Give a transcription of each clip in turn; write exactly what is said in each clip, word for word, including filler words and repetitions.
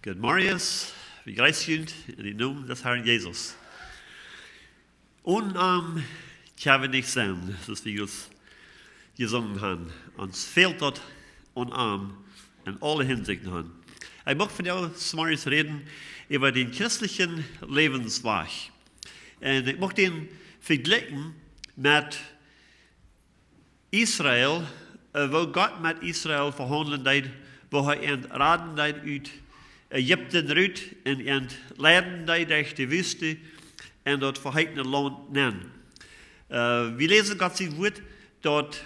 Good morning. Wie grüßen junt en dän Nomen des Herrn Jesus. Onen am kjenn wie nich sennen, soo aus wie jrod jesungen haben. Ons fält daut aun am en aule Hinsichten aun. Ekj mucht vondoag zemorjes räden äwa dän christlichen Läwenswajch. Un ekj mucht dän vejlikjen met Israel, äh, woo Gott met Israel vehaundlen deed, woo hee an raden deed ut Ägipten rut un an leiden deed derch de Wüste en daut veheetne Launt nenn. Äh, wie läsen Gott sien Wort daut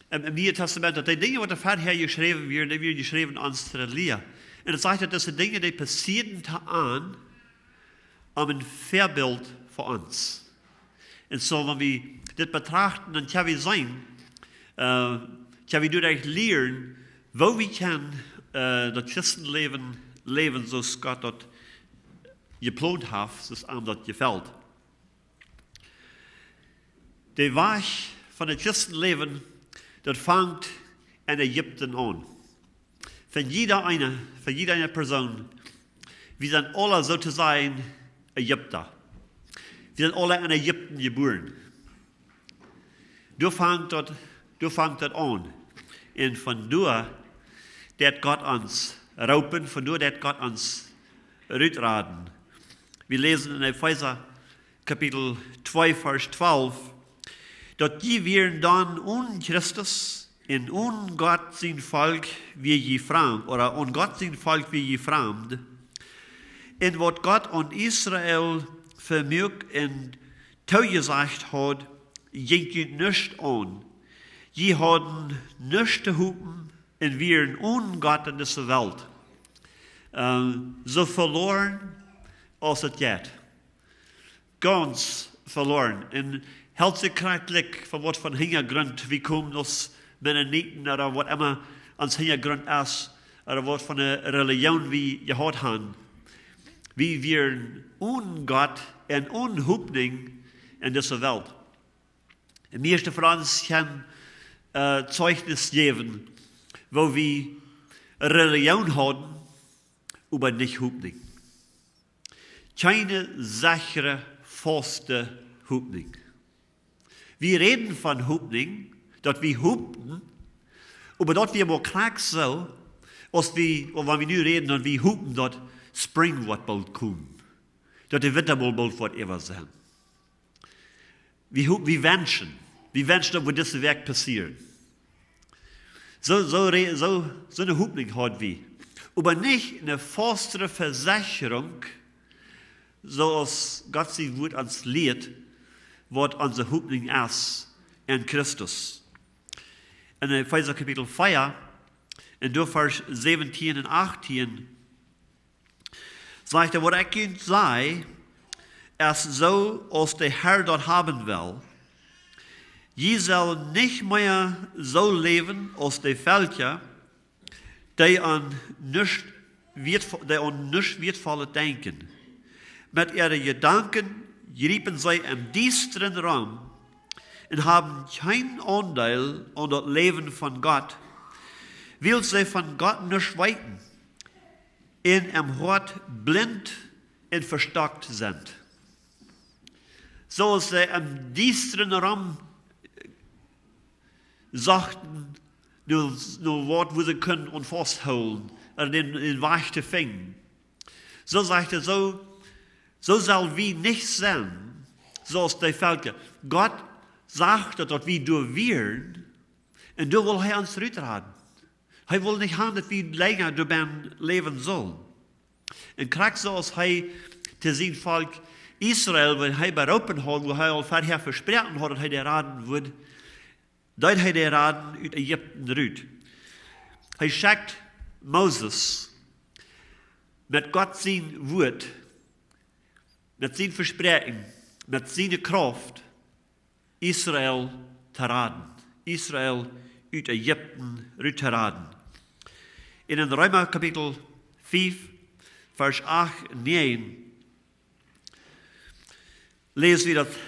em, em Nieen Tastament, daut dee Dinja, waut doa verhäa jeschräwen wieren, dee wieren jeschräwen ons to lieren. Un daut sajcht, daut dise Dinja, dee passieeden to an, om een Väabilt fa ons. Un soo, wan wie dit betrachten, dan kjenn wie seenen, äh, kjenn wie doaderch lieren, woo wie kjennen, äh, daut Christenläwen läwen, soo aus Gott daut jeplont haft, soo aus am daut jefelt. De Wajch von daut Christenläwen, daut fangt en Ägipten aun. Von jieda eene, von jieda eene Persoon. Wie sent aule, soo to sajen, Ägipta. Wie sent aule en Ägipten jebuaren. Doa fangt daut, doa fangt daut aun. Un von doa deit Gott ons roopen, von doa deit Gott ons rutraden. Wie läsen en Efeesa Kapitel twee, Varsch twalf, daut jie wieren dan onen Christus un onen Gott sien Volkj wia jie framd, ooda aun Gott sien Volkj wia jie framd. Un waut Gott aun Israel vemoakt un toojesajcht haud, jinkj junt nuscht aun. Jie hauden nuscht to hopen un wieren onen Gott en dise Welt. Äh, soo veloaren aus et jeit. Gaunz veloaren. Un helt sikj krakjt jlikj von waut von Hinjagrunt wie komen aus Mennoniten ooda waut emma ons Hinjagrunt es, ooda waut von eene Religion wie jehaut haben. Wie wieren onen Gott un onen Hopninj en dise Welt. De mieeschte von ons kjennen, äh, Zeichnis jäwen, woo wie Religion hauden, oba nich Hopninj. Kjeene sechre, faste Hopninj. Wie räden von Hopninj, daut wie hopen, oba daut wie mau krakjt soo, aus wie, ooda wan wie nu räden, daut wie hopen, daut Spring woat boolt komen. Daut de Winta woat boolt, woat äwa sennen. Wie ho-, wie wenschen. Wie wenschen, daut woat dise Wäakj passieren. Soo, soo re-, soo, soo eene Hopninj haud wie. Oba nich eene fastre Vesecherunk, soo aus Gott sien Wort ons lieet, waut onse Hopninj es en Christus. En Efeesa Kapitel vea, en doa Varsch säwentieen un achtieen, sajcht hee: Waut ekj junt saj, es soo aus de Herr daut haben well. Jie sellen nich mea soo läwen aus de Velkja, dee aun nuscht wieetvo-, dee aun nuscht Wieetvollet denkjen. Met äare Jedanken jriepen see em Diestren rom un haben kjeen Aundeel aun daut Läwen von Gott, wiels see von Gott nuscht weeten un em Hoat blint un vestockt sent. Soo aus see em Diestren rom sochten, no, no waut, wua see kunnen aun fausthoolen, ooda dän, dän Wajch to finjen. Soo sajcht hee, soo, soo sell wie nich sennen, soo aus dee Velkja. Gott sach daut, daut wie doa wieren, un doa well hee ons rutraden. Hee well nich haben, daut wie lenja doabennen läwen sellen. Un krakjt soo aus hee to sien Volkj Israel, wan hee beroopen haud, wua hee aul verhäa vesproaken haud, daut hee dee raden wudd, deed hee dee raden ut Ägipten rut. Hee schekjt Moses met Gott sien Wort, met sien Vespräakjen, met siene Krauft, Israel to raden, Israel ut Ägipten rut to raden. En, en Reema Kapitel fief, Varsch acht un näajen läs wie daut: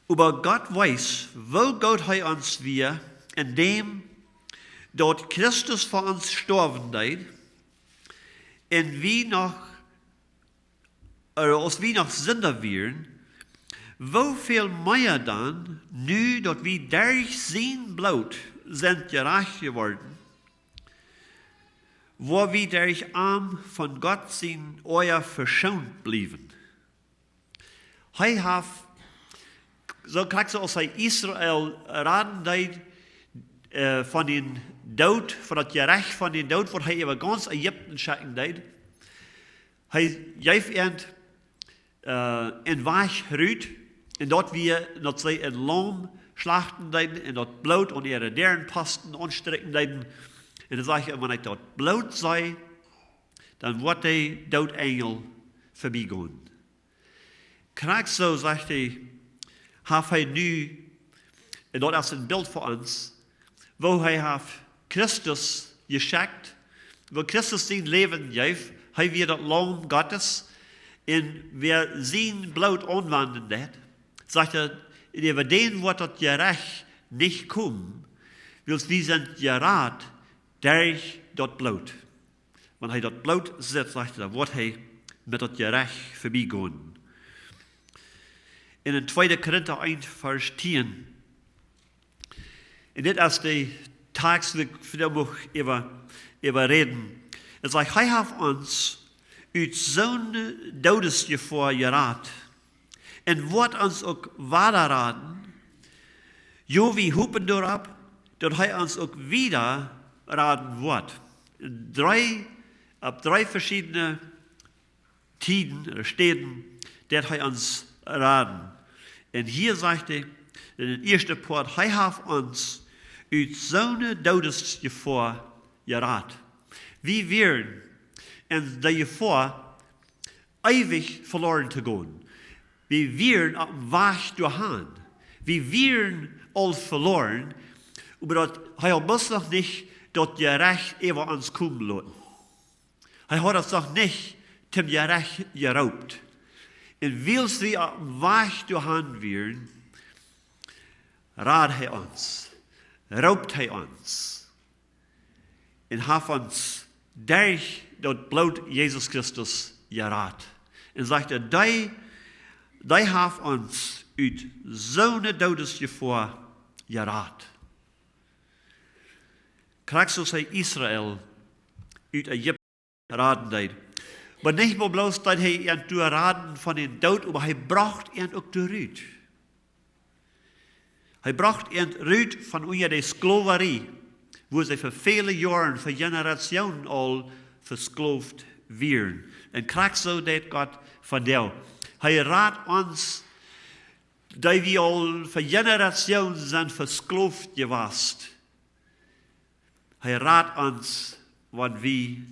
Oba Gott wees, woo goot hee ons wia, en däm daut Christus fa ons stoawen deed, Un wie noch, äh, aus wie noch Sinda wieren, woo väl mea dan, nu daut wie derch sien Bloot sent jerajcht jeworden, woa wie derch am von Gott sien Oaja veschoont bliewen. Hee haft, soo krakjt soo aus hee Israel raden deed, äh, von dän Doot, von daut Jerecht von dän Doot, waut hee äwa gaunz Ägipten schekjen deed. Hee jeef an, äh, en Wajch rut, un daut wia, daut see en Laum schlachten deeden, un daut Bloot aun äare Däarenposten aunstrikjen deeden. Un dan säd hee: "Wan ekj daut Bloot see, dan woat de Doodenjel verbie gonen." Krakjt soo, sajcht hee, haft hee nu, un daut es een Bilt fa ons, woo hee haft Christus jeschekjt, woo Christus sien Läwen jeef, hee wia daut Laum Gottes, un wäa sien Bloot aunwenden deed, sajcht hee, äwa dän woat daut Jerecht nich komen, wiels wie sent jerat derch daut Bloot. Wan hee daut Bloot sitt, sajcht hee, dan woat hee met daut Jerecht verbie gonen. En tweede Korinta eent, Varsch tieen. Un dit es de Tekjst, waut ekj vondoag äwa, äwa räden. Et sajcht: "Hee haft ons ut soone Doodesjefoa jerat un woat ons uk wada raden. Jo, wie hopen doaropp, daut hee ons uk wada raden woat." Dree, opp dree veschiedne Tieden ooda Städen, daut hee ons raden. Un hia sajcht hee, en daut ieeschte Poat, hee haft ons ut soone Doodesjefoa jerat. Wie wieren en de Jefoa, eewich veloaren to gonen. Wie wieren opp dän Wajch doahan. Wie wieren aul veloaren, oba daut, hee haud bloos noch nich daut Jerecht äwa ons komen loten. Hee haud ons noch nich toom Jerecht jeroopt. Un wiels wie opp dän Wajch doahan wieren, rad hee ons, roopt hee ons. Un haft ons derch daut Bloot Jesus Christus jerat. Un sajcht hee, dee, dee haft ons ut soone Doodesjefoa jerat. Krakjt soo aus hee Israel ut Ägipten raden deed. Oba nich mau bloos deed hee an doa raden von dän Doot, oba hee brocht an uk doa rut. Hee brocht an rut von unja de Sklowarie, wua see fa väle Joaren, fa Generationen aul veskloft wieren. Un krakjt soo deit Gott vondoag. Hee rat ons, dee wie aul fa Generationen sent veskloft jewast. Hee rat ons, wan wie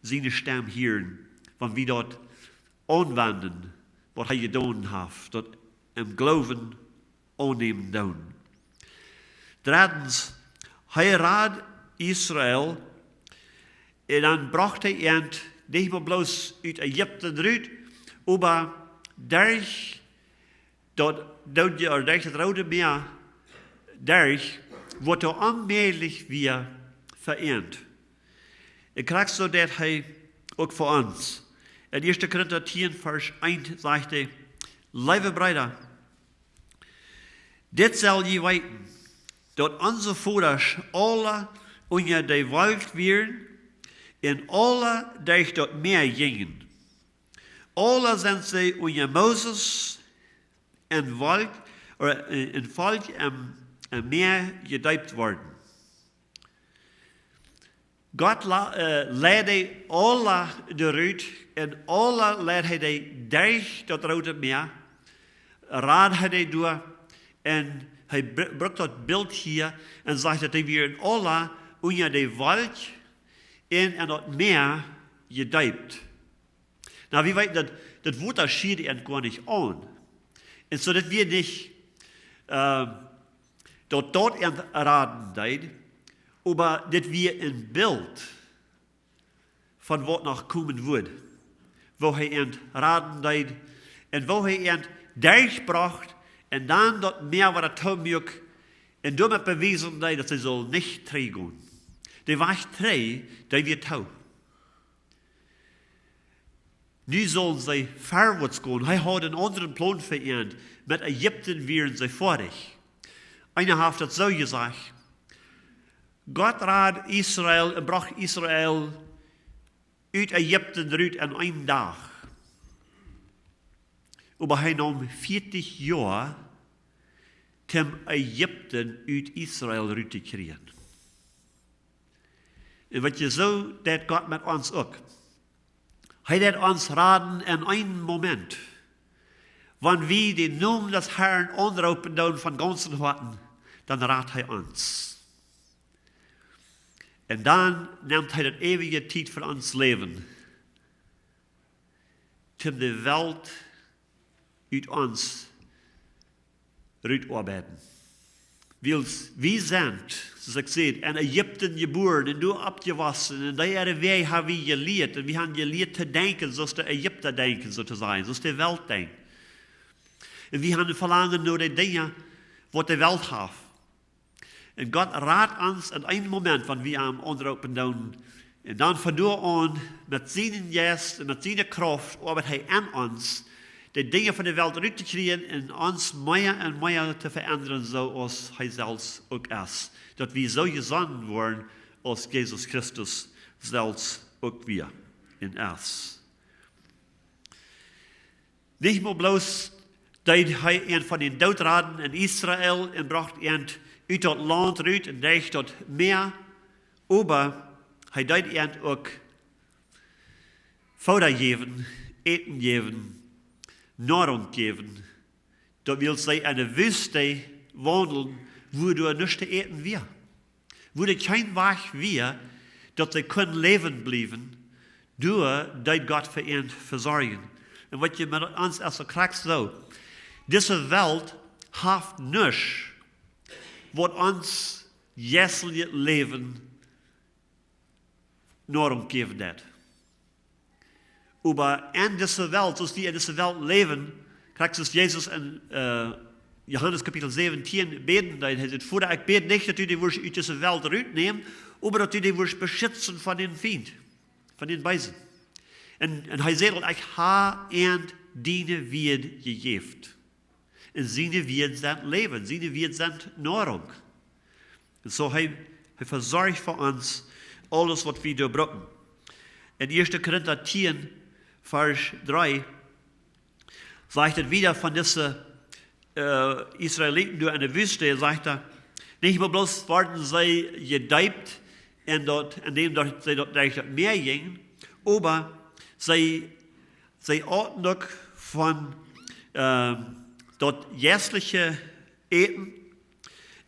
siene Stemm hieren, wan wie daut aunwenden, waut hee jedonen haft, daut em Gloowen aunnämen doonen. Dreddens, hee rad Israel, un dan brocht hee an nich mau bloos ut Ägipten rut, oba derch daut, daut, jo, derch daut Roode Mäa derch, waut doa onmäajlich wia fa an. Un krakjt soo deit hee uk fa ons. En ieeschte Korinta tieen, Varsch eent sajcht hee: "Leewe Breeda, dit sell jie weeten, daut onse Vodasch aula unja de Wolkj wieren un aula derch daut Mäa jinjen. Aula sent see unja Moses em Wolkj, ooda, äh, em Volkj em, em Mäa jedeept worden." Gott la-, äh, leid dee aula doa rut, un aula leid hee dee derch daut Roode Mäa, rad hee dee doa, un hee br-, brukt daut Bilt hia un sajcht, daut dee wieren aula unja de Wolkj un en daut Mäa jedeept. Nu, wie weeten daut, daut Wota schieed an goanich aun. Un soo daut wia nich, äh, daut daut an raden deed, oba dit wia een Bilt von waut noch komen wudd. Woo hee an raden deed un woo hee an derchbrocht un dan daut Mäa wada toomuak un doamet bewiesen deed, daut see sullen nich trigj gonen. De Wajch trigj, dee wia too. Nu sullen see verwoats gonen. Hee haud een aundren Plon fa an. Met Ägipten wieren see foadich. Eena haft daut soo jesajcht: Gott rad Israel un brocht Israel ut Ägipten rut en eenen Dach. Oba hee neem vieetich Joa, om Ägipten ut Israel rut to kjrieen. Un weet jie, soo deit Gott met ons uk. Hee deit ons raden en eenen Moment. Wan wie dän Nomen des Herrn aunroopen doonen von gaunzem Hoaten, dan rat hee ons. Un dan nemt hee daut eewje Tiet fa ons Läwen, om de Welt ut ons rutoabeiden. Wiels wie sent, soo aus ekj säd, en Ägipten jebuaren un doa oppjewossen. Un dee äare Wäaj ha wie jelieet. Un wie haben jelieet to denkjen, soo aus de Ägipta denkjen, soo to sajen, soo aus de Welt denkjt. Un wie haben een Velangen no de Dinja, waut de Welt haft. Un Gott rat ons en eenen Moment, wan wie am aunroopen doonen. Un dan von doa aun, met sienen Jeist un met siene Krauft, oabeit hee en ons, de Dinja von de Welt rut to kjrieen un ons mea un mea to veendren, soo aus hee selfst uk es. Daut wie soo jesonnen woaren, aus Jesus Christus selfst uk wia un es. Nich mau bloos deed hee an von dän Doot raden en Israel un brocht an ut daut Launt rut un derch daut Mäa, oba hee deed an uk Fooda jäwen, Äten jäwen, Noarunk jäwen, daut wiels see en de Wüste waundelden, wua doa nuscht to äten wia. Wua doa kjeen Wajch wia, daut see kunnen läwen bliewen, doa deed Gott fa an vesorjen. Un weet jie, met ons es daut krakjt soo. Dise Welt haft nuscht, waut ons jeistlichet Läwen Noarunk jäwen deit. Oba en dise Welt, soo aus wie en dise Welt läwen, krakjt soo aus Jesus en, äh, Johanes Kapitel säwentieen bäden deed. Hee säd: Voda, ekj bäd nich, daut du dee wurscht ut dise Welt rutnämen, oba daut du dee wurscht beschitzen von dän Fient, von dän Beesen. Un, un hee säd: Ekj ha an diene Wieed jejäft. Un siene Wieed sent Läwen, siene Wieed sent Noarunk. Un soo hee, hee vesorcht fa ons aules, waut wie doa brucken. En Ieeschte Korinta tieen, Varsch dree, sajcht et wieda von dise, äh, Israeliten doa en de Wüste, sajcht hee, nich mau bloos worden see jedeept en daut, en däm daut see daut, derch daut Mäa jinjen, oba see See auten uk von, ähm, daut jeistliche Äten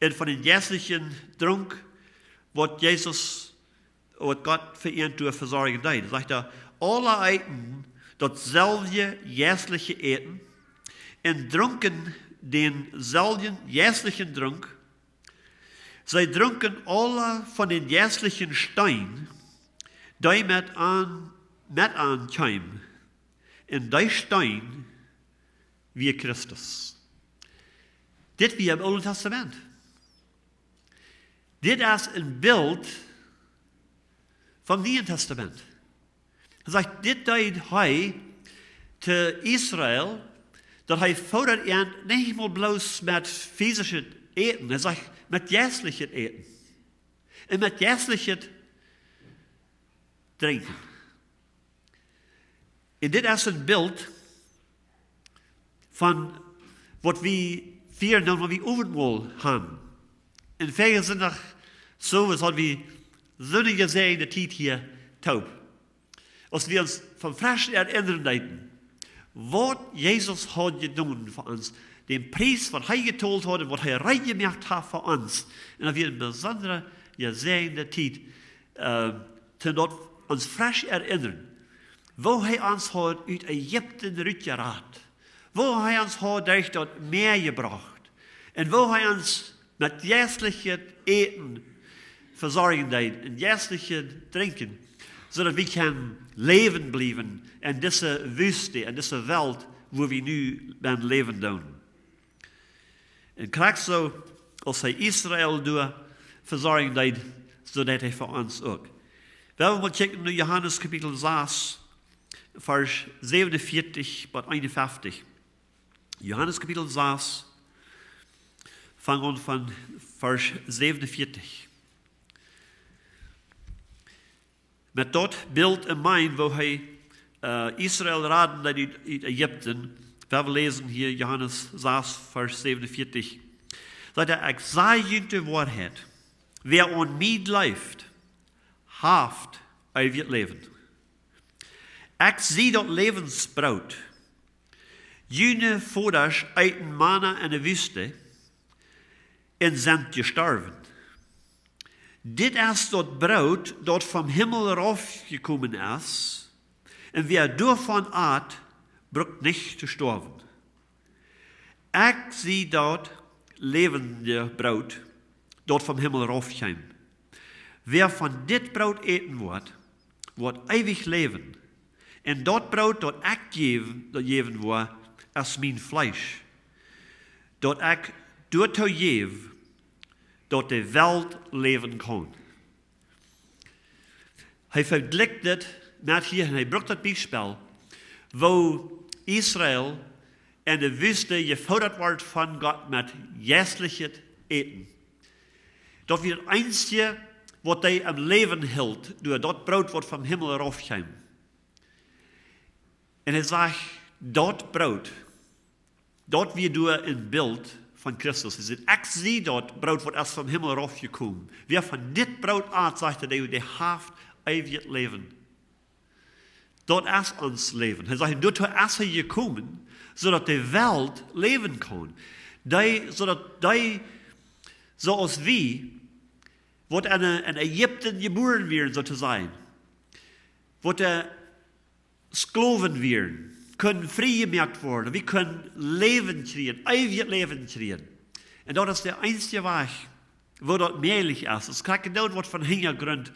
un von dän jeistlichen Drunk, waut Jesus, waut Gott fa an doa vesorjen deed. Sajcht hee: Aule eeten daut selwje jeistliche Äten un drunken dän selwjen jeistlichen Drunk. See drunken aule von dän jeistlichen Steen, dee met an, met an kjeem. Un dee Steen wia Christus. Dit wia em Oolen Tastament. Dit es een Bilt vom Nieen Tastament. Hee sajcht, dit deed hee to Israel, daut hee foodad an nich mau bloos met fisischet Äten, hee sajcht, met jeistlichet Äten. Un met jeistlichet Drinkjen. Un dit es een Bilt von waut wie fieren, wan wie Owentmol haben. En Fäajesindach, soo aus wie soone jesäajende Tiet hia toop. Aus wie ons von fresch erinnern deeden, waut Jesus haud jedonen fa ons, dän Pries, waut hee jetolt haud un waut hee reed jemoakt haud fa ons. Un daut wia eene besondre, jesäajende Tiet, äh, to daut ons fresch erinnern, woo hee ons haud ut Ägipten rutjerat, woo hee ons haud derch daut Mäa jebrocht un woo hee ons met jeistlichet Äten vesorjen deed un jeistlichet Drinkjen, soo daut wie kjennen läwen bliewen en dise Wüste, en dise Welt, wua wie nu bennen läwen doonen. Un krakjt soo aus hee Israel doa vesorjen deed, soo deed hee fa ons uk. Wie wellen mol kjikjen no Johanes Kapitel sas, Varsch säwenunvieetich bat eenunfeftich. Johanes Kapitel sas, fang aun von Varsch säwenunvieetich. Met daut Bilt en mind, woo hee, äh, Israel raden deed ut, ut Ägipten. Wie läsen hia Johanes sas, Varsch säwenunvieetich. Sajcht hee: "Ekj saj junt de Woarheit. Wäa aun mie jleeft, haft eewjet Läwen. Ekj sie daut Läwensbroot. June Vodasch eeten Mana enne Wüste un sent jestorwen. Dit es daut Broot, daut vom Himmel raufjekomen es, un wäa doavon at, brukt nich to stoawen. Ekj sie daut läwende Broot, daut vom Himmel raufkjeem. Wäa von dit Broot äten woat, woat eewich läwen. Un daut Broot, daut ekj jäw-, daut jäwen woa, es mien Fleesch, daut ekj doatoo jäw, daut de Welt läwen kaun." Hee vejlikjt dit met hia un hee brukt daut Biespel, woo Israel enne Wüste jefoodat wort von Gott met jeistlichet Äten. Daut wia daut eensje, waut dee aum Läwen hilt, derch daut Broot, waut vom Himmel raufkjeem. Un hee sajcht, daut Broot, daut wia doa een Bilt von Christus. Hee sajcht: "Ekj sie daut Broot, waut es vom Himmel raufjekomen. Wäa von dit Broot at", sajcht hee, "dee, dee haft eewjet Läwen." Daut es ons Läwen. Hee sajcht, doatoo es hee jekomen, soo daut de Welt läwen kaun. Dee, soo daut dee, soo aus wie, waut enne, enne Ägipten jebuaren wieren, soo to sajen, waut de Sklowen wieren, kunnen frie jemoakt woaren. Wie kunnen Läwen kjrieen, eewjet Läwen kjrieen. Un daut es de eensje Wajch, woo daut mäajlich es. Daut krakjt doa waut von Hinjagrunt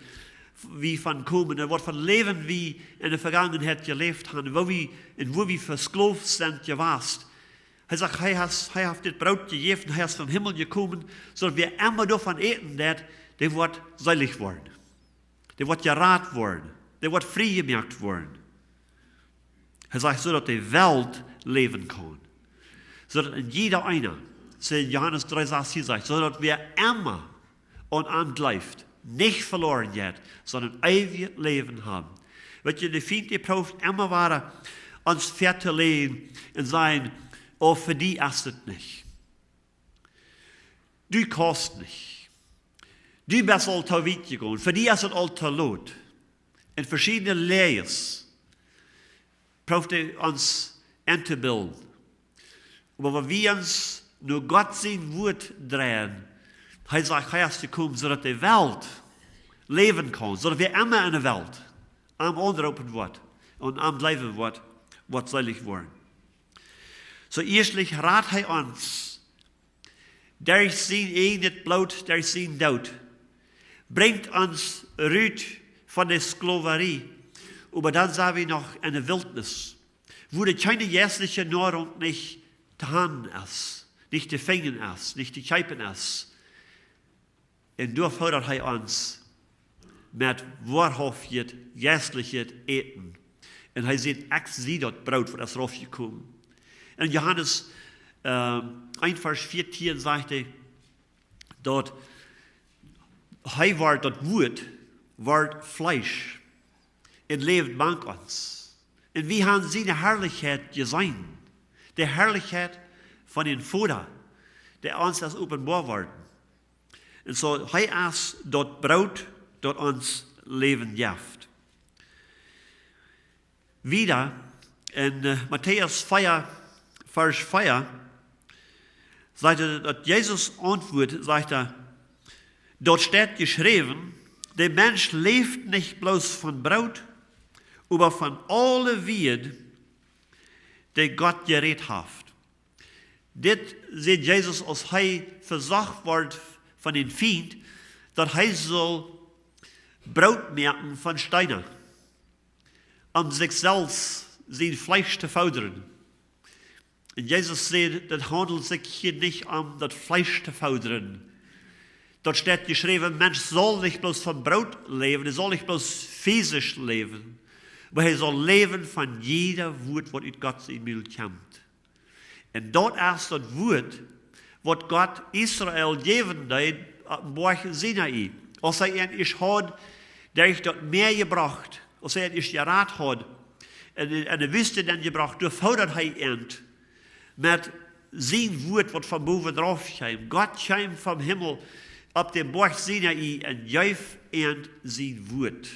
wie von komen un waut von Läwen wie enne Vegangenheit jeläft haben, woo wie, un woo wie vesklowt sent jewast. Hee sajcht, hee haft, hee haft dit Broot jejäft, hee es vom Himmel jekomen, soo daut wäa emma doavon äten deit, dee woat seelich woaren. Dee woat jerat woaren. Dee woat frie jemoakt woaren. Hee sajcht, soo daut de Welt läwen kaun. Soo daut een jieda eena, soo en Johanes dree sas hia sajcht, soo daut wäa emma aun am jleeft, nich veloaren jeit, sonda eewjet Läwen haben. Weet jie, de Fient, dee proowt emma wada ons väatoläajen un sajen: "Oh, fa die es dit nich. Du kaust nich. Du best aul too wiet jegonen. Fa die es et aul too lot." Un veschiedne Läajes proowt hee ons entobilden. Oba wan wie ons no Gott sien Wort dreien, hee sajcht, hee es jekomen, soo daut de Welt läwen kaun, soo daut wäa emma enne Welt am aunroopen woat un am jleewen woat, woat seelich woaren. Soo ieeschtlich rat hee ons derch sien eejnet Bloot, derch sien Doot, brinjt ons rut von de Sklowarie. Oba dan sent wie noch enne Wiltnis, wua doa kjeene jeistliche Noarunk nich to haben es, nich to finjen es, nich to kjeepen es. Un doa foodat hee ons met woarhauftjet jeistlichet Äten. Un hee sajcht: "Ekj sie daut Broot, waut es raufjekomen." En Johanes, ähm, een Varsch vieetieen sajcht hee, daut hee wort, daut Wort wort Fleesch un läwd mank ons. Un wie haben siene Harlichkjeit jeseenen. De Harlichkjeit von dän Voda, dee ons es openboa worden. Un soo, hee es daut Broot, daut ons Läwen jeft. Wieda en, äh, Matäus vea, Varsch vea, sajcht hee, daut Jesus auntwuat, sajcht hee: "Daut steit jeschräwen, de Mensch läft nich bloos von Broot, oba von aule Wieed, dee Gott jerät haft." Dit sajcht Jesus, aus hee vesocht wort von dän Fient, daut hee sull Broot moaken von Steena, om sikj selfst sien Fleesch to foodren. Un Jesus säd, daut haundelt sikj hia nich om daut Fleesch to foodren. Daut steit jeschräwen, Mensch saul nich bloos von Broot läwen, hee saul nich bloos fisisch läwen, Oba hee saul läwen von jieda Wuat, waut ut Gott sien Mul kjemt. Un daut es daut Wuat, waut Gott Israel jäwen deed opp dän Boajch Sinai. Aus hee an ieescht haud derch daut Mäa jebrocht, aus hee an ieescht jerat haud, un en, en de Wüste dan jebrocht, doa foodad hee an met sien Wuat, waut von bowen rauf kjeem. Gott kjeem vom Himmel opp dän Boajch Sinai un jeef an sien Wuat.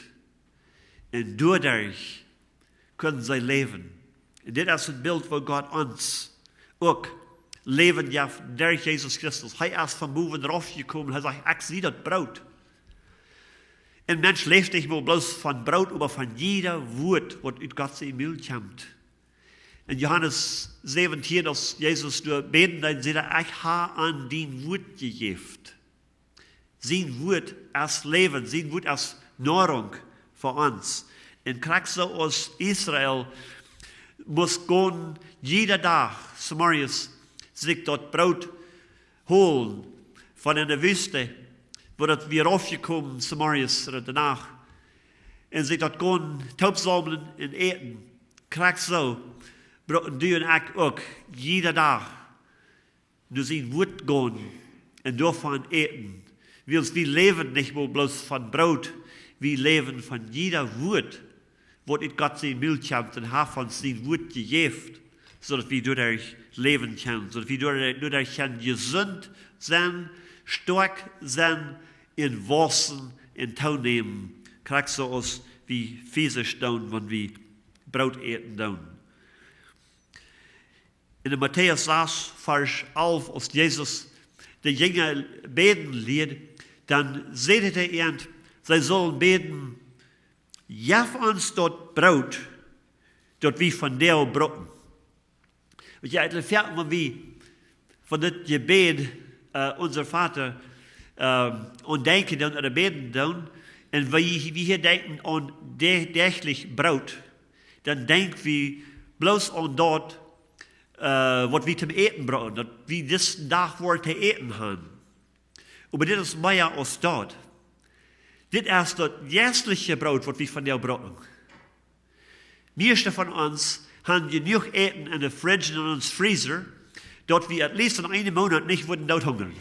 Un doaderch kunnen see läwen. Un dit es een Bilt, woo Gott ons uk Läwen jeft derch Jesus Christus. Hee es von bowen rauf jekomen. Hee sajcht: "Ekj sie daut Broot." Een Mensch läft nich mau bloos von Broot, oba von jieda Wuat, waut ut Gott sien Mul kjemt. En Johanes säwentieen, aus Jesus doa bäden deed, säd hee: "Ekj hab an dien Wuat jejäft." Sien Wuat es Läwen, sien Wuat es Noarunk fa ons. Un krakjt soo aus Israel must gonen, jieda Dach, zemorjes, sikj daut Broot holen von en de Wüste, woo daut wia raufjekomen, zemorjes ooda de Nacht. Un sikj daut gonen toopsaumlen un äten. Krakjt soo brucken du un ekj uk jieda Dach no sien Wuat gonen un doavon äten. Wiels wie läwen nich mau bloos von Broot, wie läwen von jieda Wuat, waut ut Gott sien Mul kjemt, un hee haft ons sien Wuat jejäft, soo daut wie doaderch läwen kjennen, soo daut wie doaderch, doaderch kjennen jesunt sennen, stoakj sennen, un wausen un toonämen, krakjt soo aus wie fisisch doonen, wan wie Broot äten doonen. En de Matäus sas, Varsch alf, aus Jesus de Jinja bäden lieed, dan säd hee to an, see sullen bäden: "Jeff ons daut Broot, daut wie vondoag brucken." Weet jie, et fält, wan wie von dit Jebäd, äh, Unser Vater, ähm, aun denkjen doonen ooda bäden doonen, un wie, wie hia denkjen aun dä-, däachlich Broot, dan denkj wie bloos aun daut, äh, waut wie toom Äten brucken, daut wie disen Dach woaren to äten haben. Oba dit es mea aus daut. Dit es daut jeistliche Broot, waut wie vondoag brucken. Mieeschte von ons haben jenuach Äten en de Fridge un en ons Freezer, daut wie at least en eenen Moonat nich wudden doot hungren.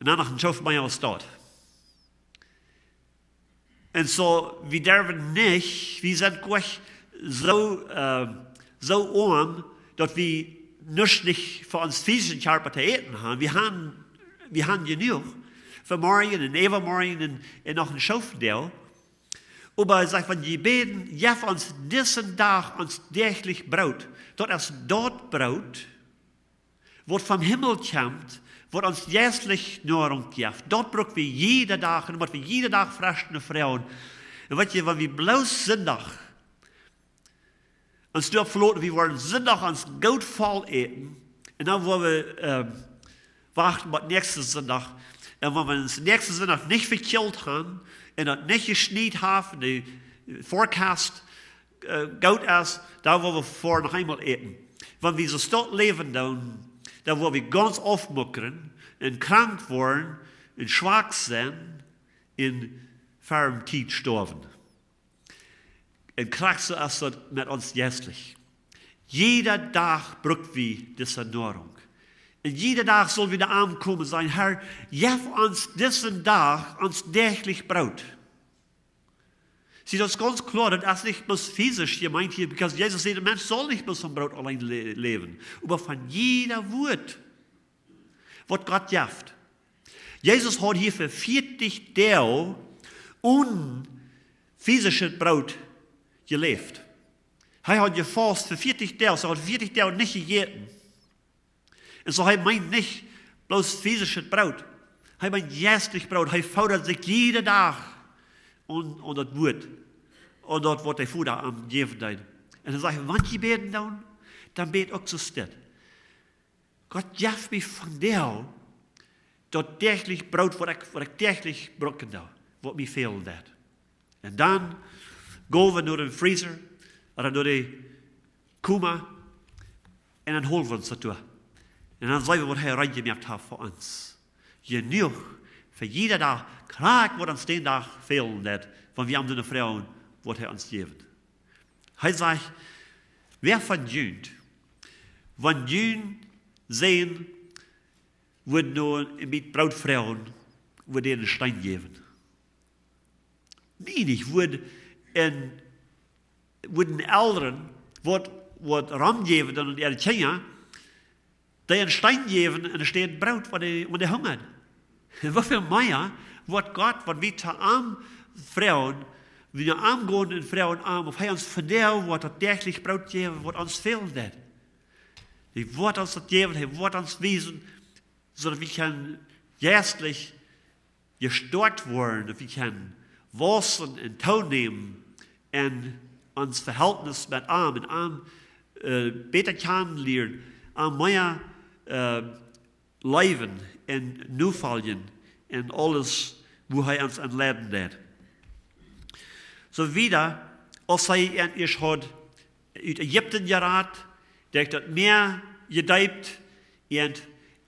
Un dan noch een Schoof mea aus daut. Un soo, wie derwen nich, wie sent uk soo, äh, soo oam, daut wie nuscht nich fa ons fisischen Kjarpa to äten haben. Wie haben, wie haben jenuach fa morjen un äwamorjen un, un noch een Schoof Deel. Oba hee sajcht, wan jie bäden: "Jeff ons disen Dach ons däachlich Broot." Daut es daut Broot, waut vom Himmel kjemt, waut ons jeistlich Noarunk jeft. Daut bruck wie jieda Dach, un daut wie jieda Dach fresch no froagen. Un weet jie, wan wie bloos Sindach ons doaropp veloten, wie woaren Sindach ons goot voll äten, un dan woa wie, ähm, wachten bat näakjsten Sindach. Un wan wie ons näakjsten Sindach nich vekjelt haben, un daut nich jeschniet haft, un de Forecast, äh, goot es, dan woa wie ver noch eemol äten. Wan wie soo stolt läwen doonen, dan woa wie gaunz aufmuckren un krank woaren un schwak sennen un ver Tiet stoawen. Un krakjt soo es daut met ons jeistlich. Jieda Dach bruck wie dise Noarunk. Un jieda Dach sull wie doa aunkomen, sajen: "Herr, jeff ons disen Dach ons däachlich Broot." See, daut es gaunz kloa, daut es nich bloos fisisch jemeent hia, because Jesus säd, de Mensch saul nich bloos von Broot auleen lä-, läwen, oba von jieda Wuat, waut Gott jeft. Jesus haud hia fa vieetich Doag onen fisischet Broot jeläft. Hee haud jefaust fa vieetich Doag, soo haud hee vieetich Doag nich jejäten. Un soo, hee meent nich bloos fisischet Broot. Hee meent jeistlich Broot. Hee foodad sikj jieda Dach aun, aun daut Wuat, aun daut, waut de Voda am jäwen deed. Un hee sajcht: "Wan jie bäden doonen, dan bät uk soo aus dit: Gott, jeff mie vondoag daut däachlich Broot, waut ekj, waut ekj däachlich brucken doo, waut mie fälen deit." Un dan go wie no dän Freezer, ooda no de Koma, un dan hol wie ons daut doa. Un dan seenen wie, waut hee rein jemoakt haft fa ons. Jenuach Fa jieda Dach, krakjt waut ons dän Dach fälen deit, wan wie am doano froagen, woat hee ons jäwen. Hee sajcht: Wäa von junt, wan jun Sän wudd no een bät Broot froagen, wudd dee een Steen jäwen? Nä, nich, wudd een, wudd een Elren waut, waut Rom jäwen dan äare Kjinja, dee een Steen jäwen enne Städ Broot, wan dee, wan dee hungren. Woo väl mea woat Gott, wan wie to am froagen, wie no am gonen un froagen am, auf hee ons vondoag woat daut däachlich Broot jäwen, waut ons fälen deit. Hee woat ons daut jäwen, hee woat ons wiesen, soo daut wie kjennen jeistlich jestoakjt woaren, daut wie kjennen wausen un toonämen en ons Vehältnis met am un am, äh, bäta kjanen lieren, am mea, äh, leewen un nofoljen en aules, woo hee ons aunleiden deit. Soo wieda, aus hee an ieescht haud ut Ägipten jerat, derch daut Mäa jedeept, an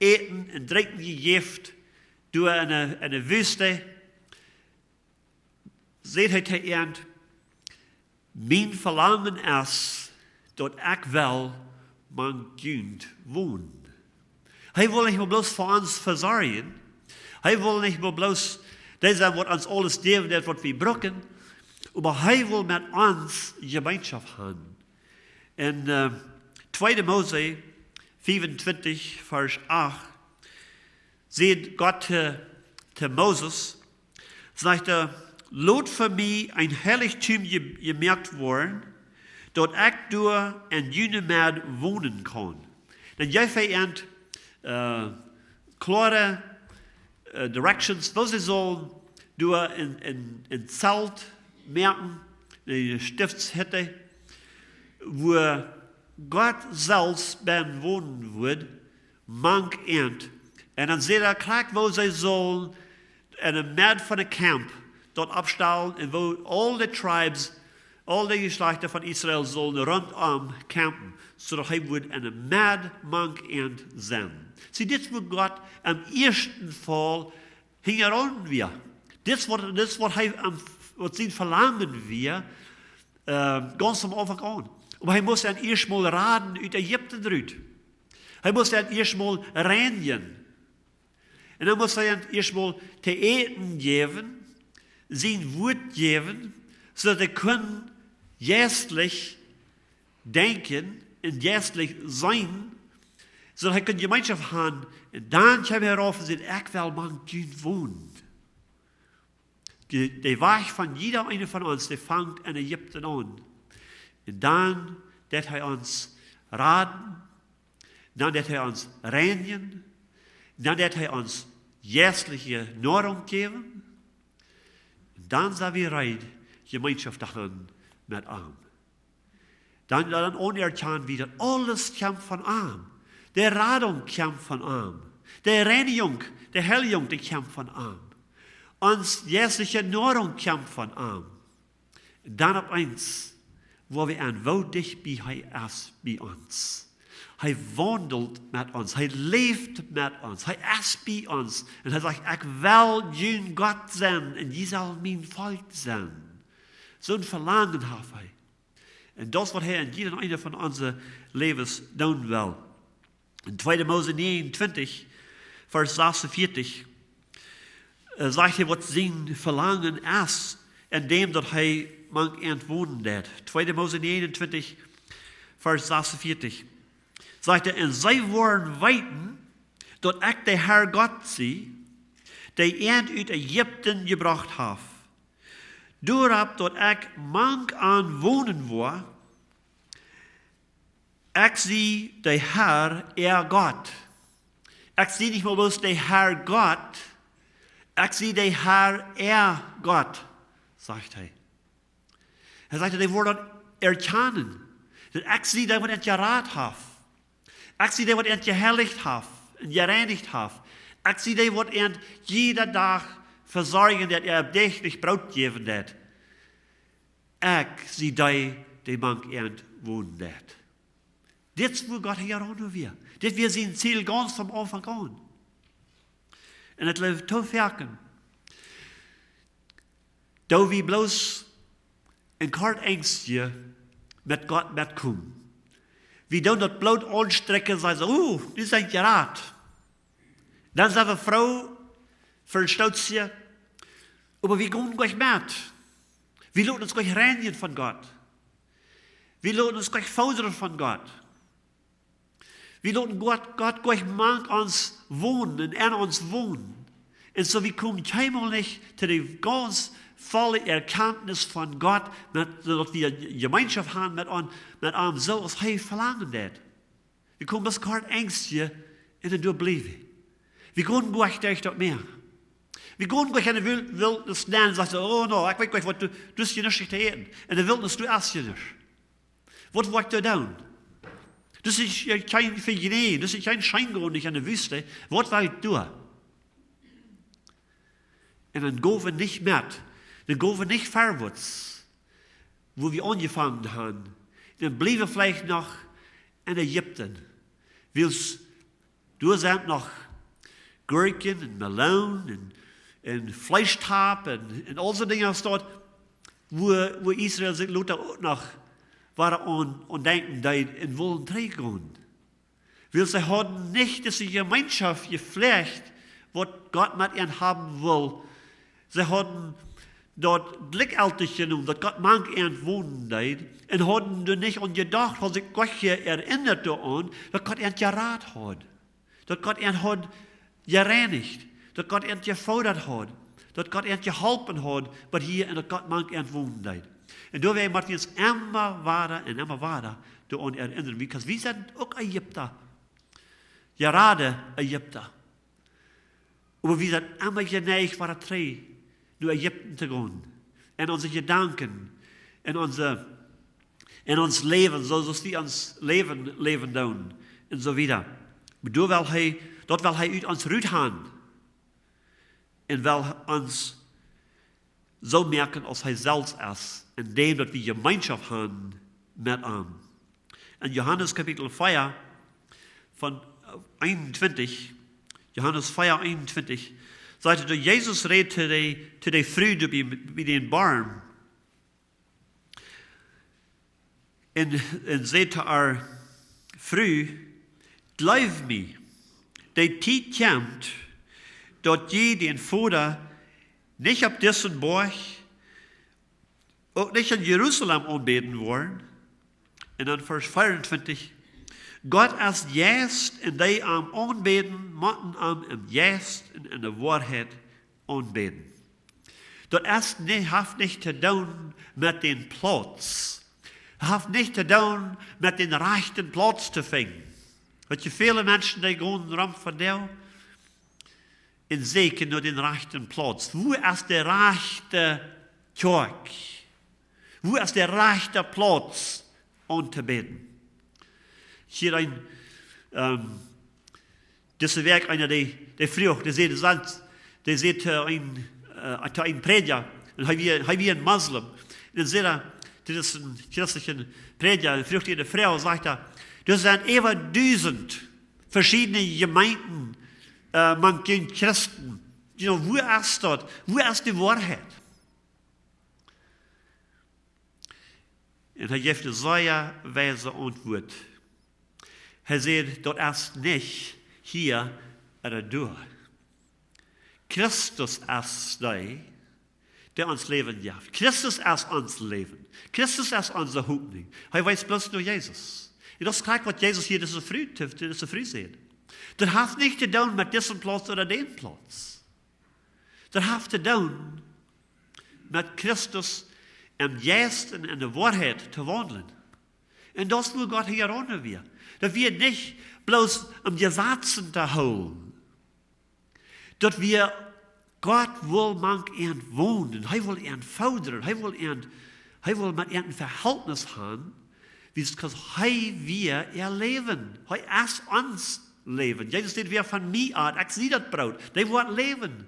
Äten un Drinkjen jejäft, doa enne, enne Wüste, säd hee to an: Mien Velangen es, daut ekj well mank junt wonen. Hee well nich mau bloos fa ons vesorjen. Hee well nich mau bloos dee sennen, waut ons aules jäwen deit, waut wie brucken. Oba hee well met ons Jemeenschoft haben. En, äh, tweede Mose fiefuntwintich, Varsch acht, sajcht Gott to, to Moses, sajcht hee: Lot fa mie een Heilichtum je-, jemoakt woaren, daut ekj doa en june Med wonen kaun. Dan jeef hee an, äh, kloare, äh, directions, woo see sullen doa een, een, een Zelt moaken, eene Stiftshütte, wua Gott selfst bennen wonen wudd, mank an. Un dan säd hee krakjt, woo see sullen enne Med von daut Camp doa oppstalen un woo aul de Tribes, aul de Jeschlajchten von Israel sullen rontom campen, soo daut hee wudd enne Med mank an sennen. See, dit es wua Gott aum ieeschten Faul hinjaraun wia. Dit es waut, dit es waut hee aum, waut sien Velangen wia, äh, gaunz aum Aunfank aun. Oba hee must an ieescht mol raden ut Ägipten rut. Hee must an ieescht mol reinjen. Un dan must hee an ieescht mol to äten jäwen, sien Wuat jäwen, soo daut hee kunn jeistlich denkjen un jeistlich sennen, soo daut hee kunn Jemeenschoft haben. Un dan kjeem hee rauf un säd: Ekj well mank junt wonen. De, de Wajch von jieda eena von ons, dee fangt en Ägipten aun. Un dan deit hee ons raden, dan deit hee ons reinjen, dan deit hee ons jeistliche Noarunk jäwen. Un dan sent wie reed, Jemeenschoft to haben met am. Dan, dan aunerkjanen wie, daut aules kjemt von am. De Radunk kjemt von am. De Reinjunk, de Heiljunk, dee kjemt von am. Ons jeistliche Noarunk kjemt von am. Dan opp eemol, woo wie aun, woo dicht bie hee es bie ons. Hee waundelt met ons, hee läft met ons, hee es bie ons. Un hee sajcht: Ekj well jun Gott sennen un jie sellen mien Volkj sennen. Soon Velangen haft hee. Un daut es waut hee en jieda eena von onse Läwes doonen well. En tweede Mose negenentwintig, Varsch sechsundvierzig, äh, sajcht hee, waut sien Velangen es, en däm daut hee mank an wonen deit. Tweede Mose negenentwintig, Varsch sechsundvierzig, sajcht hee: Un see woaren weeten, daut ekj de Herr Gott sie, dee an ut Ägipten jebrocht haft. Doaropp daut ekj mank an wonen woa, ekj sie de Herr, äa Gott. Ekj sie nich mau bloos de Herr Gott, ekj sie de Herr, äa Gott, sajcht hee. Hee sajcht, dee woaren daut erkjanen, daut ekj sie dee, waut an jerat haft. Ekj sie dee, waut an jeheilicht haft un jereinicht haft. Ekj sie dee, waut an jieda Dach vesorjen deit, äa däachlich Broot jäwen deit. Ekj sie dee, dee mank an wonen deit. Dit es wua Gott hia aun wia. Dit wia sien Ziel gaunz von Aunfank aun. Un et leeft too foaken, daut wie bloos en kort Enjstje met Gott metkomen. Wie doonen daut Bloot aunstrakjen, sajen soo: "Oh, dee sent jerat." Dan sent wie froo fa een Stootje, oba wie gonen nich met. Wie loten ons nich reinjen von Gott. Wie loten ons nich foodren von Gott. Wie loten Gott, Gott nich mank ons wonen un en ons wonen. Un soo, wie komen kjeenmol nich to de gaunz volle Erkenntnis von Gott, met, soo daut wie Jemeenschoft haben met am, met am soo aus hee velangen deed. Wie komen bloos kort Enjstje un dan doa bliewen. Wie gonen nich derch daut Mäa. Wie gonen nich en de Wil-, Wiltnis nenn un sajen: "Oh, no, ekj weet nich, waut du, du hast hia nuscht to äten. En de Wiltnis, du hast hia nuscht. Waut woa ekj doa doonen? Doa es kjeen Vejnäajen, doa es kjeen Scheengonen en de Wüste. Waut woa ekj doonen?" Un dan gonen wie nich met. Dan gonen wie nich verwoats, wua wie aunjefongen haben. Dan bliewen wie veleicht noch en Ägipten. Wiels doa sent noch Gurkjen un Meloon un, un Fleeschtopp un, un aul soo Dinja aus daut, wua, wua Israel sikj lota uk noch wada aun, aun denkjen deed un wullen trigjgonen. Wiels see hauden nich dise Jemeenschoft jeflajcht, waut Gott met an haben wull. See hauden daut jlikjjeltich jenomen, daut Gott mank an wonen deed, un hauden doa nich aun jedocht, hauden sikj nich jeerinnat doaraun, daut Gott an jerat haud. Daut Gott an haud jereinicht. Daut Gott an jefodat haud. Daut Gott an jeholpen haud, waut hia en daut Gott mank an wonen deed. Un doawäajen mott wie ons emma wada un emma wada doaraun erinnren. Because wie sent uk Ägipta. Jerade Ägipta. Oba wie sent emma jeneicht, wada trigj no Ägipten to gonen. En onse Jedanken, en onse, en ons Läwen, soo aus wie ons Läwen läwen doonen, un soo wieda. Oba doa well hee, daut well hee ut ons rut haben. Un well ons soo moaken aus hee selfst es, endäm daut wie Jemeenschoft haben met am. En Johanes Kapitel vea von, äh, eenuntwintich, Johanes vea eenuntwintich, sajcht et, daut Jesus räd to de, to de Fru doa bie, bie dän Borm. Un, un säd to äa: "Fru, jleew mie, de Tiet kjemt, daut jie dän Voda nich opp disen Boajch, uk nich en Jerusalem aunbäden woaren." Un dan Varsch vea un twintich: "Gott es Jeist, un dee am aunbäden, motten am em Jeist un en de Woarheit aunbäden." Daut es nich, haft nich to doonen met dän Plauz. Haft nich to doonen met dän rajchten Plauz to finjen. Weetst, väle Menschen, dee gonen rom vondoag un sieekjen no dän rajchten Plauz. Wua es de rajchte Kjoakj? Wua es de rajchte Plauz auntoobäden? Hia een, ähm, dise Wäakj eena, dee, dee fruach, dee säd, dee säd, dee säd to een, äh, to een Prädja, un hee wia, hee wia een Moslem. Un dan säd hee, dit es een christlicha Prädja, un fruach dee de Fru, sajcht hee: "Doa sent äwa dusent veschiedne Jemeenten, äh, mank Christen. You know, wua es daut? Wua es de Woarheit?" Un hee jeef ne sea weise Auntwuat. Hee säd: "Daut es nich hia ooda doa. Christus es dee, dee ons Läwen jeft. Christus es ons Läwen. Christus es onse Hopninj." Hee wees bloos no Jesus. Un daut es krakjt waut Jesus hia dise Fru, dise Fru säd. Daut haft nich to doonen met disen Plauz ooda dän Plauz. Daut haft to doonen met Christus em Jeist un en de Woarheit to waundlen. Un daut es wua Gott hia aun wia. Daut wia nich bloos om Jesazen to hoolen. Daut wia, Gott wull mank an wonen. Hee wull an foodren. Hee wull an, hee wull met an een Vehältnis haben. Wiels, because hee wia äa Läwen. Hee es ons Läwen. Jesus säd: "Wäa von mie at, ekj sie daut Broot, dee woat läwen."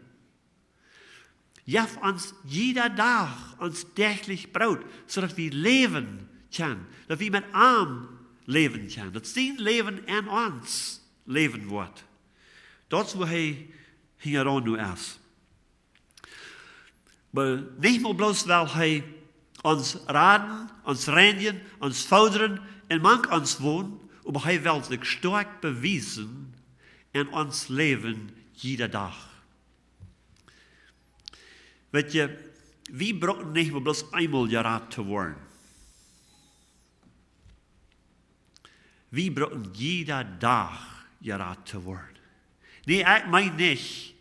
Jeff ons jieda Dach ons däachlich Broot, soo daut wie läwen kjennen, daut wie met am läwen kjennen, daut sien Läwen en ons läwen woat. Daut es wua hee hinjaraun nu es. Oba nich mau bloos well hee ons raden, ons reinjen, ons foddren un mank ons wonen, oba hee well sikj stoakj bewiesen en ons Läwen jieda Dach. Weet jie, wie brucken nich mau bloos eemol jerat to woaren. Wie brucken jieda Dach jerat to woaren. Nä, ekj meen nich,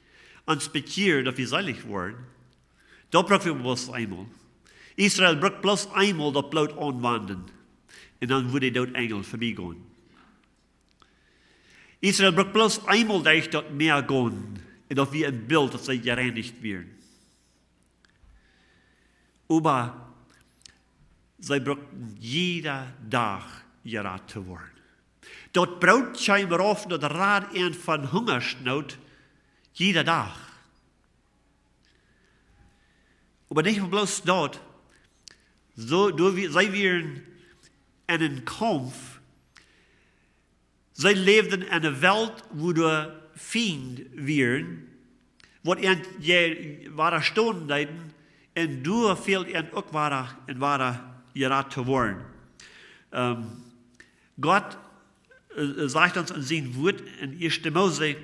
ons bekjieren, daut wie seelich woaren. Daut bruck wie bloos eemol. Israel bruck bloos eemol daut Bloot aunwanden. Un dan wudd de Doodenjel verbie gonen. Israel bruck bloos eemol derch daut Mäa gonen. Un daut wia een Bilt, daut see jereinicht wieren. Oba see bruckten jieda Dach jerat to woaren. Daut Broot kjeem rauf, daut rad an von Hungasnoot jieda Dach. Oba nich mau bloos daut, soo, doa wie, see wieren en een Kaumf. See läwden en eene Welt, wua doa Fiend wieren, waut an je wadastonen deeden, un doa fäld an uk wada un wada jerat to woaren. Ähm, Gott, äh, sajcht ons en sien Wuat en ieeschte Mose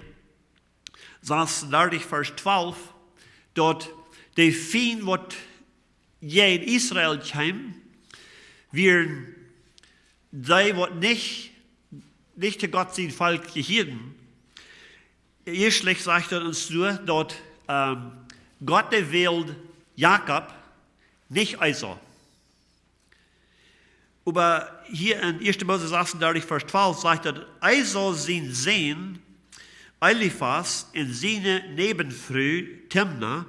sas un dartich, Varsch twalf, daut de Fiend, waut jäajen Israel kjeem, wieren dee, waut nich, nich to Gott sien Volkj jehieeden. Ieeschtlich sajcht daut ons doa, daut, ähm, Gott dee wäld Jakob, nich Esau. Oba hia en ieeschte Mose sas un dartich, Varsch twalf sajcht daut, Esau sien Sän Elifas un siene Näwenfru Timna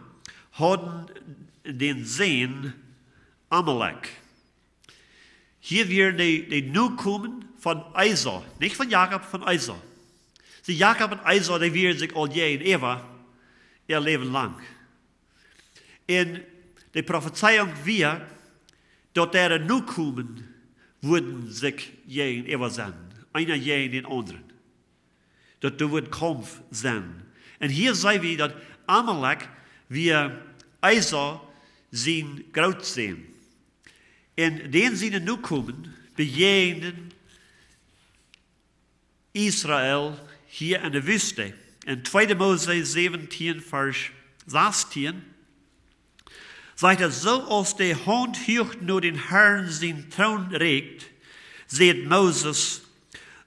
hauden dän Sän Amalek. Hia wieren de, de Nokomen von Esau, nich von Jakob, von Esau. See, Jakob un Esau, dee wieren sikj aul jäajenäwa äa Läwen lang. Un de Profezeiunk wia, daut äare Nokomen wudden sikj jäajenäwa sennen, eena jäajen dän aundren. Daut doa wudd Kaumf sennen. Un hia seenen wie, daut Amalek wia Esau sien Grootsän. Un dän siene Nokomen bejäajnen Israel hia en de Wüste. En tweede Mose säwentieen, Varsch sastieen, sajcht et: Soo aus de Haunt huach no dän Herrn sien Troon rieekjt, säd Moses,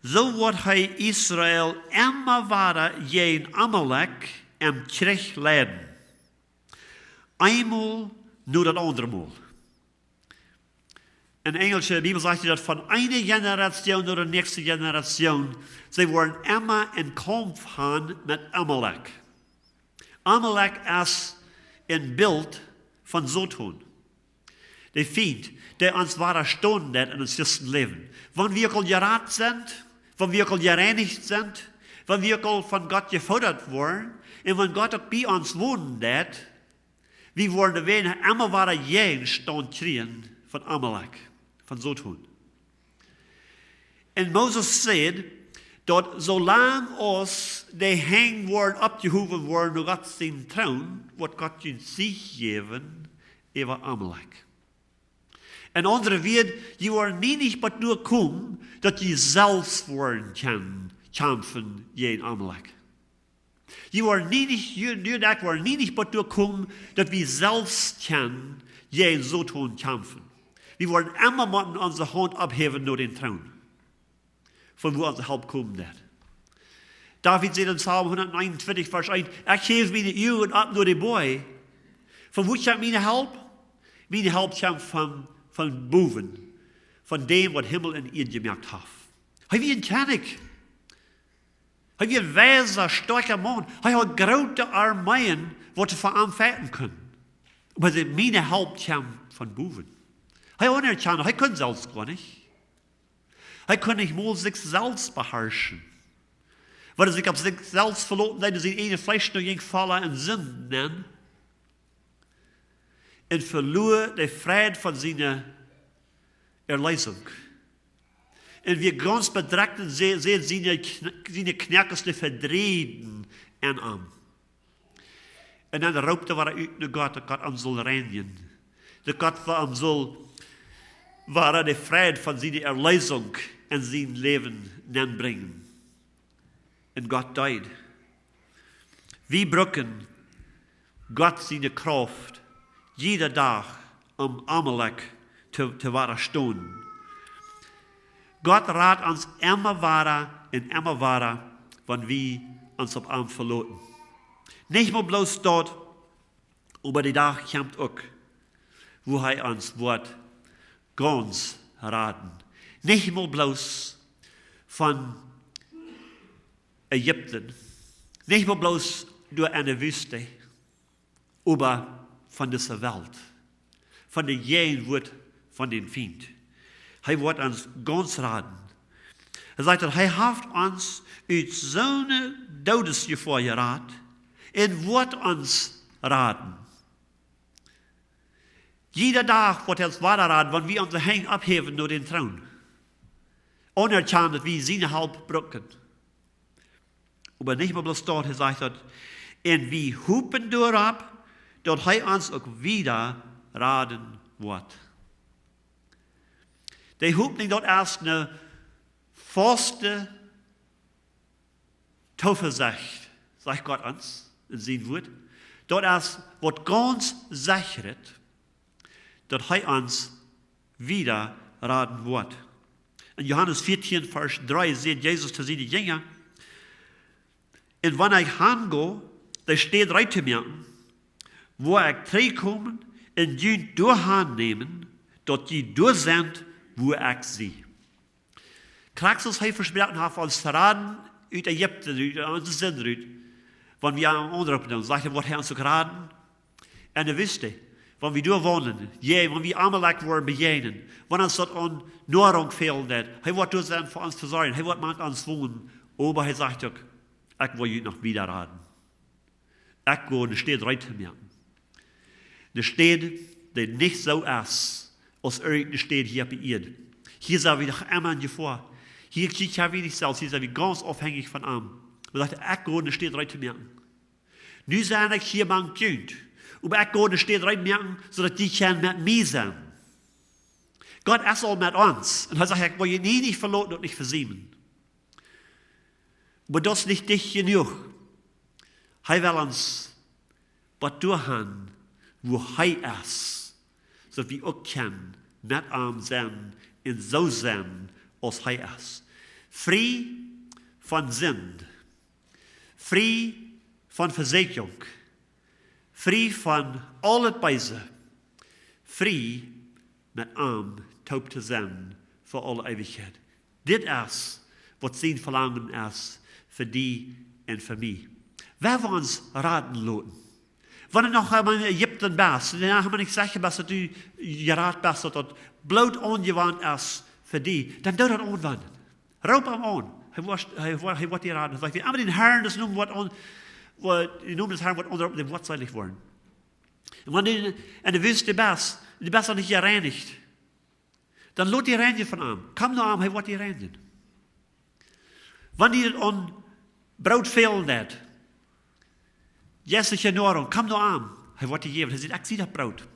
soo woat hee Israel emma wada jäajen Amalek em Kjrich leiden. Eemol no daut aundre Mol. En enjelsche Bibel sajcht et, daut von eene Generation no de näakjste Generation, see woaren emma een Kaumf han met Amalek. Amalek es een Bilt von Soton. De Fiend, dee ons wadastonen deit en ons Christenläwen. Wan wie uk aul jerat sent, wan wie uk aul jereinicht sent, wan wie uk aul von Gott jefoodat woaren, un wan Gott uk bie ons wonen deit, wie woaren de Wäaj emma wada Jäajenstaunt kjrieen von Amalek, von Soton. Un Moses säd, daut soo lang aus de Henj woaren oppjehowen woaren no Gott sien Troon, woat Gott junt Siech jäwen äwa Amalek. En aundre Wieed, jie woaren nie nich bat doa komen, daut jie selfst woaren kjennen kjamfen jäajen Amalek. Jie woaren nie nich, jie, jie un ekj woaren nie nich bat doa komen, daut wie selfst kjennen jäajen Soton kjamfen. Wie woaren emma motten onse Haunt opphäwen no dän Troon, von wua onse Help komen deit. David sajcht en Psalm hundateenuntwintich, Varsch eent: Ekj häw miene Uagen opp no de Boaj. Von wua kjemt miene Help? Miene Help kjemt von, von bowen, von däm, waut Himmel un Ieed jemoakt haft. Hee wia een Kjennich. Hee wia een weisa, stoakja Maun. Hee haud groote Armeeen, waut fa am fighten kunnen. Oba hee säd: Miene Help kjemt von bowen. Hee aunerkjand, hee kunn selfst goanich. Hee kunn nich mol sikj selfst beharschen. Wiels hee sikj opp sikj selfst veloten deed, sien ieejnet Fleesch noch jinkj voll en Sinden nenn. Un veloa de Freid von siene Erleesunk. Un wia gaunz bedrekjt un säd, säd siene Kn-, siene Knoakes, dee vedreiden aun am. Un dan roopt hee wada ut no Gott, daut Gott am sull reinjen. Daut Gott fa am sull wada de Fräd von siene Erleesunk en sien Läwen nenbrinjen. Un Gott deed. Wie brucken Gott siene Krauft jieda Dach, om Amalek to, to wadastonen. Gott rat ons emma wada un emma wada, wan wie ons opp am veloten. Nich mau bloos daut, oba de Dach kjemt uk, wua hee ons woat gaunz raden. Nich mau bloos von Ägipten, nich mau bloos doa enne Wüste, oba von dise Welt, von de Jäajenwoat von dän Fient. Hee woat ons gaunz raden. Hee sajcht, daut hee haft ons ut soone Doodesjefoa jerat un woat ons raden. Jieda Dach woat hee ons wada raden, wan wie onse Henj opphäwen no dän Troon. Aunerkjanen, daut wie siene Help brucken. Oba nich mau bloos daut, hee sajcht daut. Un wie hopen doaropp, daut hee ons uk wieda raden woat. De Hopninj, daut es eene faste Toovesecht, sajcht Gott ons en sien Wuat. Daut es waut gaunz secha, daut hee ons wieda raden woat. En Johanes vieetieen, Varsch dree, sajcht Jesus to siene Jinja: "Un wan ekj han go, de Städ reed to moaken, woa ekj trigjkomen un junt doahan nämen, daut jie doa sent, wua ekj sie." Krakjt soo aus hee vesproaken haft, ons to raden ut Ägipten, ut onse Sind rut, wan wie am aunroopen, dan sajcht hee, woat hee ons uk raden enne Wüste, wan wie doa wonen, jo, wan wie Amalek woaren bejäajnen, wan ons daut aun Noarunk fälen deit, hee woat doa sennen fa ons to sorjen, hee woat met ons wonen, oba hee sajcht uk: "Ekj woa junt noch wieda raden. Ekj woa eene Städ reed moaken. Eene Städ, dee nich soo es aus irjent eene Städ hia opp de Ieed. Hia sent wie doch emma en Jefoa. Hia kjikj hee weens selfst, hia sent wie gaunz aufhenjich von am." Hee sajcht: "Ekj woa eene Städ reed moaken. Nu sie ekj hia mank junt, oba ekj woa eene Städ reed moaken, soo daut jie kjennen met mie sennen." Gott es aul met ons. Un hee sajcht: "Ekj woa junt nie nich veloten un nich vesiemen." Oba daut es nich dicht jenuach. Hee well ons waut doahan, wua hee es, soo daut wie uk kjennen met am sennen un soo sennen aus hee es. Frie von Sind, frie von Vesieekjunk, frie von aul daut Beese, frie met am toop to sennen fa aule Eewichkjeit. Dit es waut sien Velangen es fa die un fa mie. Wan wie ons raden loten, wan du noch emol en Ägipten best, un noch emol nich secha best, daut du jerat best, daut daut bloos aunjewant es fa die, dan doo daut aunwenjen. Roop am aun. Hee woat, hee woat, hee woat die raden. Sajcht: "Wäa emma dän Harn sienen Nomen woat aun, woat dän Nomen des Harn woat aunroopen, dee woat seelich woaren." Un wan du en de Wüste best, du best noch nich jereinicht, dan lot die reinjen von am. Komm no am, hee woat die reinjen. Wan die daut aun Broot fälen deit, jeistliche Noarunk, komm no am, hee woat die jäwen. Hee sajcht: "Ekj sie daut Broot."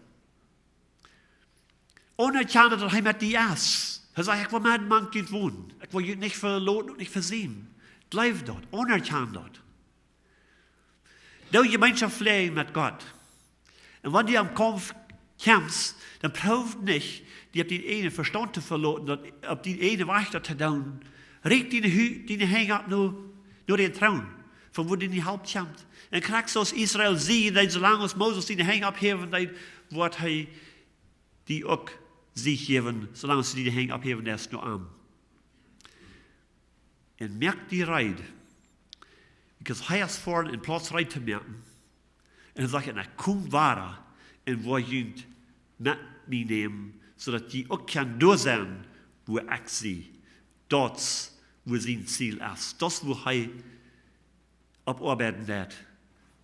Aunerkjanen, daut hee met die es. Hee sajcht: "Ekj woa met mank junt wonen. Ekj woa junt nich veloten un nich vesiemen." Jleew daut, aunerkjan daut. Doo Jemeenschoft fläajen met Gott. Un wan du aum Kaumf kjemst, dan proow nich, die opp dienen eejnen Vestaunt to veloten, daut opp dienen eejnen Wajch daut to doonen. Rieekj diene Hü-, diene Henj opp no, no dän Troon, von wua diene Help kjemt. Un krakjt soo aus Israel Siech, dee soo lang aus Moses siene Henj opphäwen deed, woat hee die uk Siech jäwen, soo lang aus du diene Henj opphäwen deist no am. Un moak die reed. Because hee es foaren en Plauz reed to moaken. Un hee sajcht: "Un ekj kom wada un woa junt met mie nämen, soo daut jie uk kjennen doa sennen, wua ekj sie." Daut es waut sien Ziel es. Daut es wua hee opp oabeiden deit.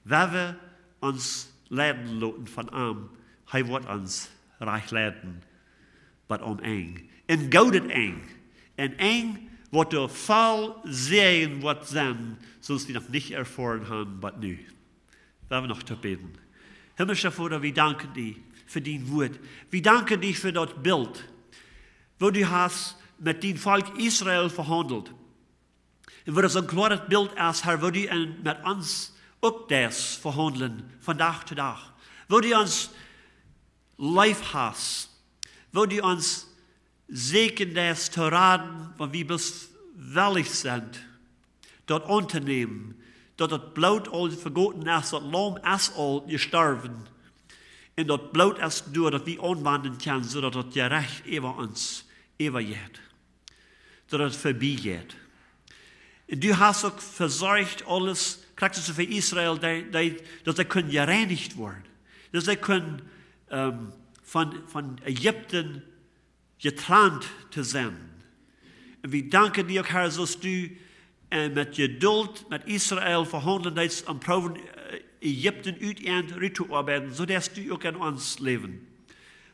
Wan wie ons leiden loten von am, hee woat ons rajcht leiden, bat aum Enj. En goodet Enj. En Enj, waut doa voll Säajen woat sennen, soo aus wie noch nich erfoaren haben bat nu. Lot ons noch toop bäden. Himmlischa Voda, wie danken die fa dien Wort. Wie danken die fa daut Bilt, woo du hast met dien Volkj Israel vehaundelt. Un woo daut een kloaret Bilt es, Herr, woo du en, met ons uk deist vehaundlen von Dach to Dach. Woo du ons leef hast, woo du ons säkjen deist to raden, wan wie bloos wellich sent, daut auntonämen, daut daut Bloot aul vegoten es, daut Laum es aul jestorwen. Un daut Bloot es doa, daut wie aunwenjen kjennen, soo daut daut Jerecht äwa ons äwajeit, daut daut vebie jeit. Un du hast uk vesorcht aules, krakjt soo fa Israel, dee, dee, daut see kunnen jereinicht woaren, daut see kunnen, ähm, von, von Ägipten jetrant to sennen. Un wie danken die uk, Herr, soo aus du, äh, met Jedult met Israel vehaundlen deist, om proowen, äh, Ägipten ut äant rut to oabeiden, soo deist du uk en ons Läwen,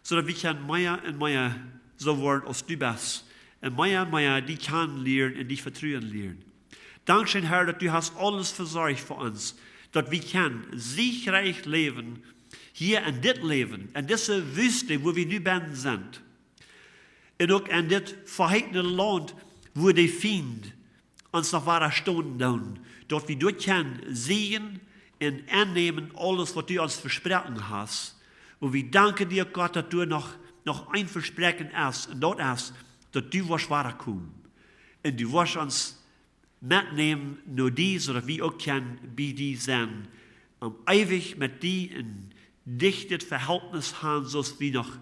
soo daut wie kjennen mea un mea soo woaren aus du best, un mea un mea die kjanen lieren un die vetruen lieren. Dankscheen, Herr, daut du hast aules vesorcht fa ons, daut wie kjennen siegreich läwen hia en dit Läwen, en dise Wüste, wua wie nu bennen sent. Un uk en dit veheetne Launt, wua de Fiend ons noch wada stonen doonen, daut wie doa kjennen säajnen un aunnämen aules, waut du ons vesproaken hast. Un wie danken die, Gott, daut doa noch, noch een Vespräakjen es, un daut es, daut du woascht wada komen. Un du woascht ons metnämen no die, soo daut wie uk kjennen bie die sennen, om eewich met die een dichtet Vehältnis haben, soo aus wie noch,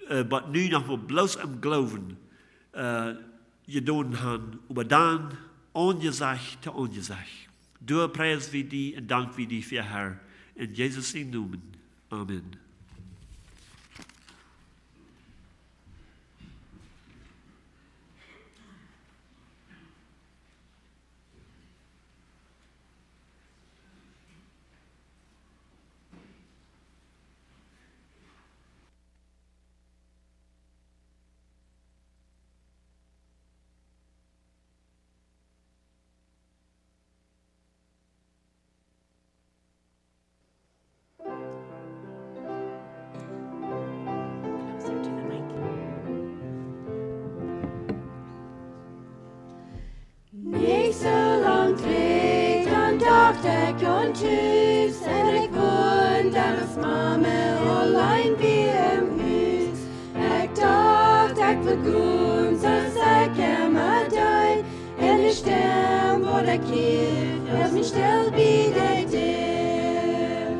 äh, waut nu noch mau bloos em Gloowen, äh, jedonen haben, oba dan Aunjesecht to Aunjesecht. Doa priesen wie die un danken wie die fa, Herr, en Jesus sienen Nomen. Amen. Nich soo lang trigj, dan docht ekj aun Tus, un ekj wund, daut Mame auleen wia em Hus. Ekj docht, ekj wudd gonen, soo aus ekj emma deed, un de Stemm, waut ekj hieed, hilt mie stell bie de Däa.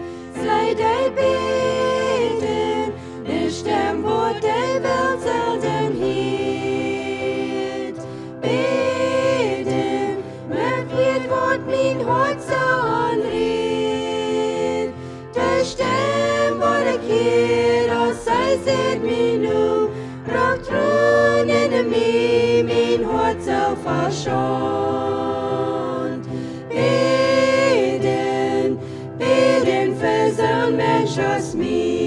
See deed bäden, de Stemm, waut de Welt selden hieet. Bäden, met Wieed, waut mien Hoat soo aunrieet. De Stemm, waut ekj hieed, aus see säd mien Nomen, brocht Tronen en mie, mien Hoat soo voll Schaund. Bäden, bäden fa soon Mensch aus mie.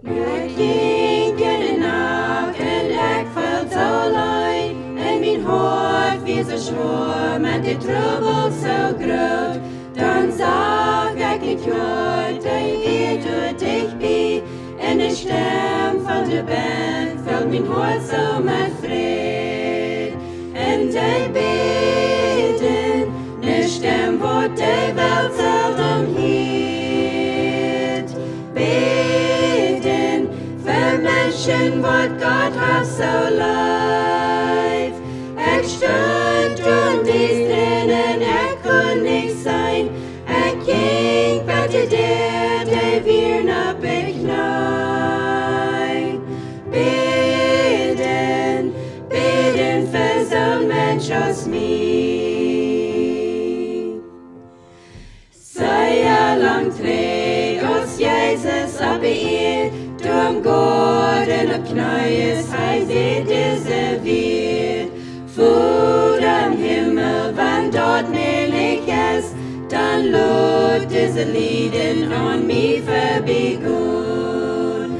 Ekj jinkj en de Nacht un ekj feeld soo auleen, un mien Hoat wia soo schwoa, met de Trubbel soo groot. Dan sach ekj een Kjoakj, dee wia doa dicht bie, un de Stemm von de Band felt mien Hoat soo met Fräd. Un dee bäden, de Stemm, waut de Welt selden hieet. Bäden fa Menschen, waut Gott haft soo leef. Ekj stunt doa em Diestren, ekj kunn nuscht seenen. Ekj jinkj bat de Däa, dee wieren opp de Kjneeen. Bäden, bäden fa soon Mensch aus mie. Sea lang trigj, aus Jesus opp de Ieed, doa em Goaden opp Kjneeen, hee säd dise Wieed: Voda em Himmel, wan daut mäajlich es, dan lot dise Lieden aun mie verbiegonen.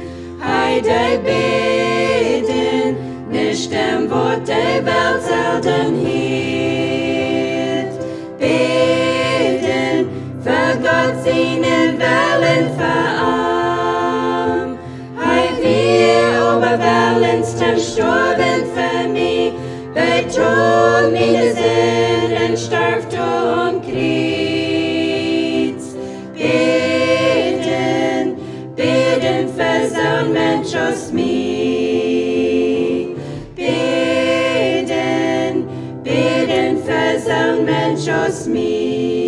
Hee deed bäden, waut de Welt selden hieet. Bäden fa Gott sienen Wellen fa am. Hee wia oba wellens to stoawen fa mie, betold miene Sind un storf doa aum Kjriez. Bäden, bäden fa soon Mensch aus mie. Bäden, bäden fa soon Mensch aus mie.